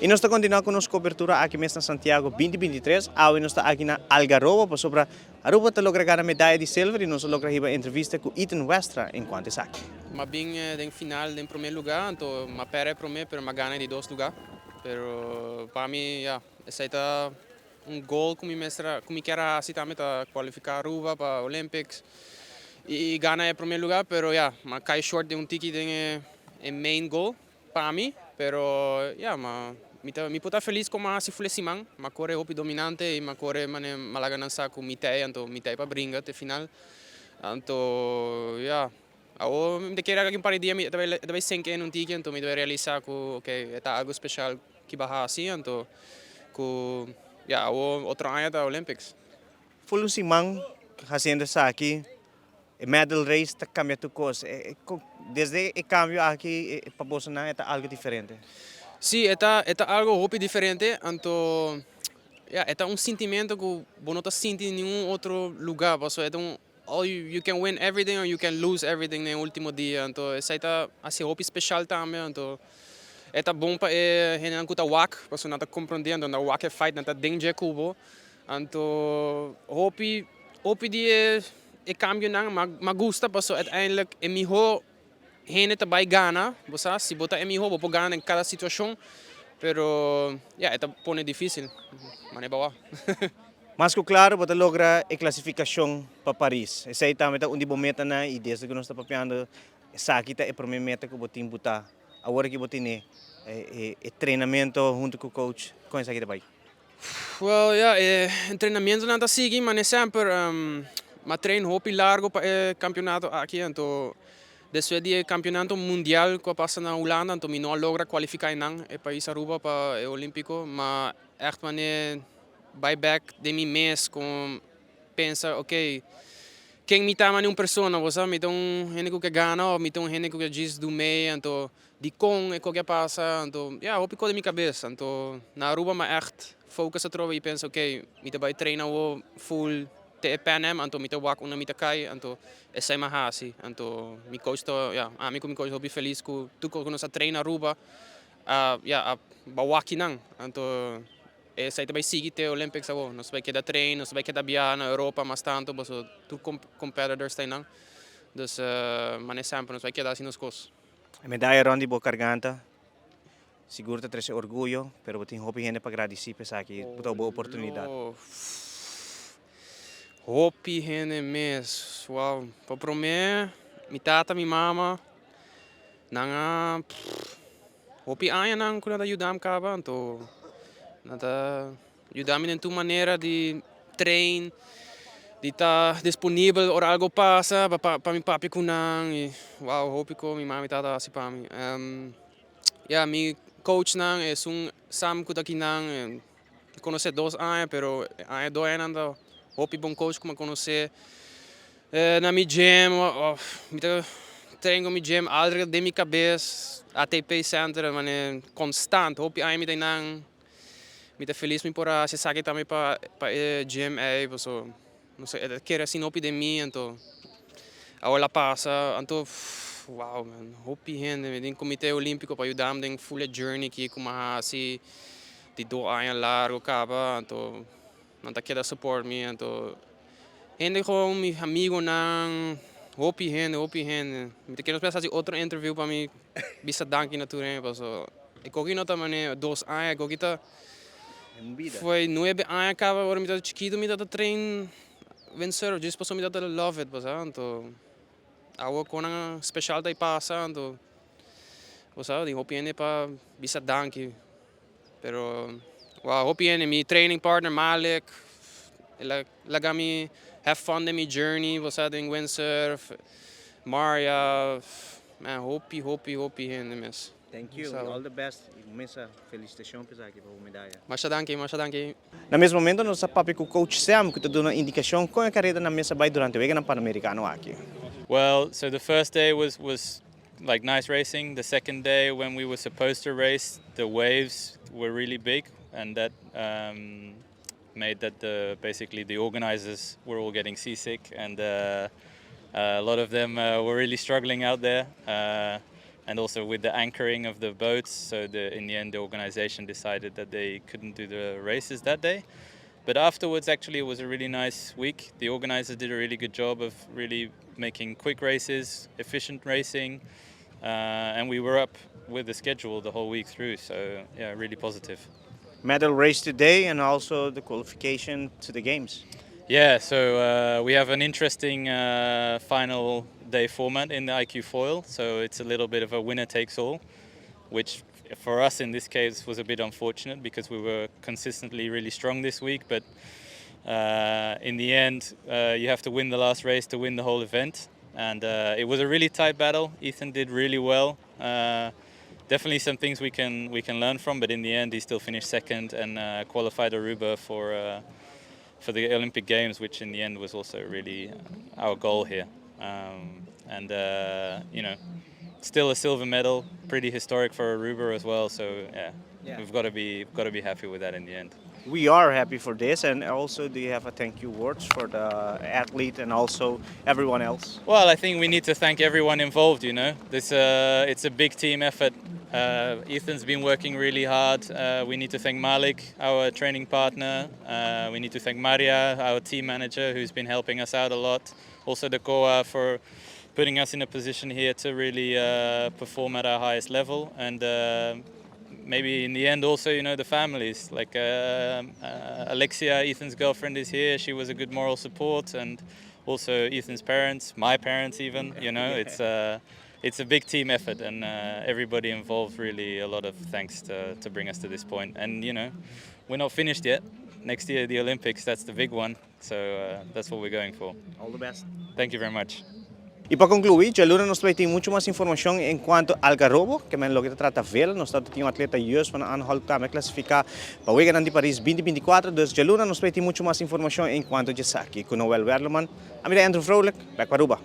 I nos ta kontinuá ku nos kobertura aki mes na Santiago 2023. Awe nos ta aki na Algarrobo pasobra Aruba ta logra gana medaya di silver i nos a logra hiba entrevista ku Ethan Westra enkuanto esaki. M'a bin den final den promé lugá, anto m'a pèrdè promé pero m'a gana di dos lugá. Pero pa mi ya esei ta un goal ku mi mester a ku mi kier a hasi tambe, ta kualifiká Aruba pa Olympics i gana e promé lugá, pero ya m'a kai short den un tiki den e main goal pa mi, pero ya ma mi ta mi por ta felis ku m'a hasi ful e siman. M'a kore hopi dominante i m'a kore manera m'a laga nan sa ku mi t'ei, anto mi t'ei pa bringa te final. Anto ya awor mi ta kere aki un par di dia mi ta bai sink in un tiki, anto mi ta bai realisa ku okay e ta algu special ki bo a hasi, anto ku ya awor otro aña ta Olympics. Ful un siman hasiendo esaki, e medal race ta kambia tur kos. Desde e kambio aki pa bosonan e ta algu diferente? Sí, e ta algu hopi diferente, anto ya e ta un sintimentu ku bo no ta sinti den ningun otro lugá, pasobra e ta un all you, you can win everything or you can lose everything den último dia. Anto esei ta hasi hopi special tambe, anto e ta bon pa e hendenan ku ta wak, pasobra nan ta komprondé, anto nan ta wak e fight, nan ta den dje ku bo. Anto hopi hopi di e kambionan m'a gusta, pasobra uiteindelijk e mihó hende ta bai gana. Bo sa, si bo ta e mihó, bo por gana den kada situashon, pero ya e ta pone difísil, manera bo wak. Mas ku klaro bo ta logra e klasifikashon pa Paris. Esei tambe ta un di bo metanan i desde ku nos ta papiando esaki ta e promé meta ku bo tin butá. Awor ku bo tene e entrenamentu huntu ku coach, kon esaki ta bai? Well, ja, e entrenamentunan ta sigui manera semper. M'a train hopi largu pa e kampeonato aki, anto despues di e kampeonato mundial ku a pasa na Hulanda, anto mi no a logra kualifiká einan e pais Aruba pa e Olímpiko, ma echt manera bai bèk den mi mes ku pensa, ok, ken mi ta manera un persona? Bo sa, mi ta un hende ku ke gana òf mi ta un hende ku ke djis du mee? Anto dikon e kos a pasa? Anto ya, hopi kos den mi kabes. Anto na Aruba m'a echt focus atrobe i pensa, ok, mi ta bai train awor full te e Pan Am, anto mi ta wak unda mi ta kai. Anto esei m'a hasi. Anto mi coach ta, ya, ami ku mi coach hopi felis ku tur kos ku nos a train na Aruba a, ya, a bawakinan. Anto esei ta bai sigui te Olympics awor. Nos bai keda train, nos bai keda biaha na Europa mas tantu, pasobra tur competitors ta einan. Dus manera semper nos bai keda hasi nos kos. E medaya rònt di bo garganta sigur ta trese orguyo, pero bo tin hopi hende pa gradisí pa esaki, bo ta bo oportunidat. Oh, hopi hende mes. Wow. Pa promé, mi tata, mi mama, nan a hopi añanan ku nan ta yuda mi kaba, anto nan ta yuda mi den tur manera di train, di ta disponibel ora algu pasa pa mi papia ku nan i wow, hopi ku mi mama i tata a hasi pa mi. Ya, mi coachnan, esun Sam ku ta akinan, konosé 2 aña, pero aña 2 añanan ta hopi bon coach ku mi a konosé. Na mi gym, mi ta train ku mi gym Aldrich den mi kabes, ATP Center, manera konstant, hopi aña mi ta einan. Mi ta felis mi por a hasi esaki tambe pa e gym ei, pasobra no sé, e ta kere asina hopi den mi, anto awor a pasa. Anto wow man, hopi hende, mi tin Komité Olímpiko pa yuda mi den full e journey aki ku mi a hasi di 2 aña largu kaba, anto nan ta keda support mi. Anto hende gewoon, mi amigunan, hopi hende, hopi hende. Mi ta kere nos hasi otro interview pa mi bisa danki na tur hende, pasobra e koki no ta manera 2 aña, e koki ta foi 9 aña kaba. Ora mi tabata chikitu mi tabata train windsurf djis pasobra mi tabata love it, bo sa. Anto awor konan special ta pasa, anto bo sa, tin hopi hende pa bisa danki. Pero wow, hopi hende, mi training partner Malik, el a laga mi have fun den mi journey, bo sa, den windsurf. Maria, man, hopi, hopi, hopi hende mes. Thank you, all the best. I kuminsá felisitashon pa esaki, pa e medaya. Masha danki, masha danki. Na mes momento nos a papia ku coach Sam ku ta duna indikashon kon e karera nan mes a bai durante Weganan Panamerikano aki. Well, so the first day was like nice racing. The second day, when we were supposed to race, the waves were really big, and that made that the basically the organizers were all getting seasick, and a lot of them were really struggling out there. And also with the anchoring of the boats. So in the end, the organization decided that they couldn't do the races that day. But afterwards, actually, it was a really nice week. The organizers did a really good job of really making quick races, efficient racing, and we were up with the schedule the whole week through. So yeah, really positive. Medal race today and also the qualification to the games. Yeah, so we have an interesting final day format in the IQ foil. So it's a little bit of a winner takes all, which for us in this case was a bit unfortunate because we were consistently really strong this week. But in the end, you have to win the last race to win the whole event. And it was a really tight battle. Ethan did really well. Definitely some things we can learn from, but in the end, he still finished second and qualified Aruba for the Olympic Games, which in the end was also really our goal here. And still a silver medal, pretty historic for Aruba as well. So yeah, we've got to be happy with that in the end. We are happy for this, and also, do you have a thank you words for the athlete and also everyone else? Well, I think we need to thank everyone involved. This, it's a big team effort. Ethan's been working really hard. We need to thank Malik, our training partner. We need to thank Maria, our team manager, who's been helping us out a lot. Also, the COA for putting us in a position here to really perform at our highest level. And maybe in the end, also, the families. Like Alexia, Ethan's girlfriend, is here. She was a good moral support, and also Ethan's parents, my parents, even. It's a big team effort, and everybody involved, really a lot of thanks to bring us to this point. And we're not finished yet. Next year, the Olympics, that's the big one. So that's what we're going for. All the best. Thank you very much. Y pa conclui, dialuna nos ta bay tin mucho mas informacion en cuanto Algarrobo, kiermen loke ta trata vela, nos tin un atleta Jus van Aanholt tambe clasifica pa Weganan di Paris 2024, dus dialuna nos ta bay tin mucho mas informacion en cuanto esaki. Cu Noel Werleman, ami ta Andrew Vrolijk, back pa Aruba.